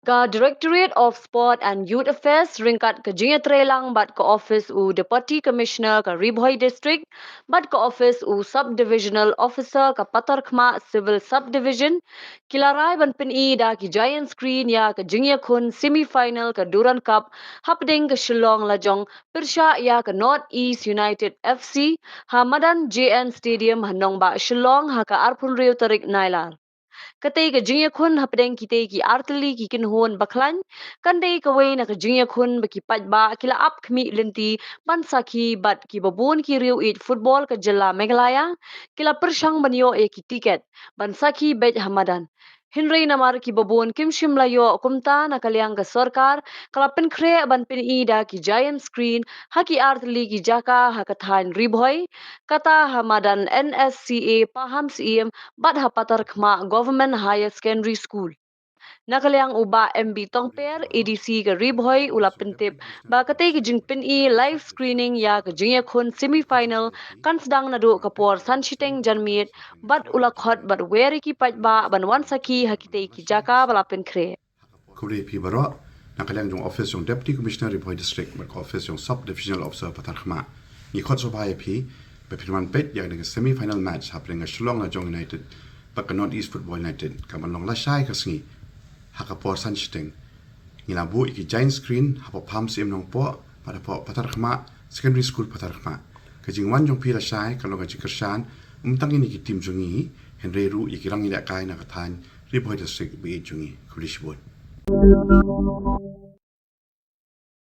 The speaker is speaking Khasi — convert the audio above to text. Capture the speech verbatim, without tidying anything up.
Ka Directorate of Sport and Youth Affairs ryngkat ka jingïatreilang bad ka office u Deputy Commissioner ka Ri Bhoi District bad ka office u Sub Divisional Officer ka Patharkhmah Civil Subdivision ki la rai ban pyni da ki giant screen ïa ka jingïakhun semi final ka Durand Cup hapdeng ka Shillong lajong pyrshah ïa ka North East United F C ha madan J N Stadium ha nongbah Shillong ha ka arphew hynriew tarik Nailar. Katei ka jingïakhun hapdeng kitei ki artylli ki kynhun bakhlaiñ kan dei kawei na ka jingïakhun ba ki paidbah ki la ap khmih lynti ban sakhi bad kiba bun ki riew ïeit football ka jylla Meghalaya ki la pyrshang ban ïoh ïa ki tiket ban sakhi beit ha madan. Hynrei namar kiba bun kim shym la ïoh, kumta na ka liang ka sorkar ka la pynkhreh ban pyni da ki giant screen ha ki artylli ki jaka ha ka thaiñ Ri Bhoi, kata ha madan N S C A Pahamsyiem bad ha Patharkhmah Government Higher Secondary School. Na ka liang u Bah M B Tongper, A D C ka Ri Bhoi, u la pyntip ba katei ka jingpyni live screening ïa ka jingïakhun semi final kan sdang naduh ka por san shiteng janmiet bad u la khot bad wer ïa ki paidbah ban wan sakhi ha kitei ki jaka ba la pynkhreh. Khublei phi baroh, na ka liang jong office jong Deputy Commissioner Ri Bhoi District bad ka office jong Sub Divisional Officer Patharkhmah, ngi khot sngewbha ïa phi ba phin wan peit ïa kane ka semi final match hapdeng ka Shillong Lajong United bad ka North East Football United, ka ban long lashai ka sngi ha ka por san shiteng. Ngi la buh ïa ki giant screen hapoh Pahamsyiem Nongpoh bad hapoh Patharkhmah Secondary School Patharkhmah. Ka jingwan jong phi lashai ka long ka jingkyrshan ym tang ïa ki team jong ngi hynrei ruh ïa ki rangïalehkai na ka thaiñ Ri Bhoi District ba ïeit jong ngi. Khublei shibun.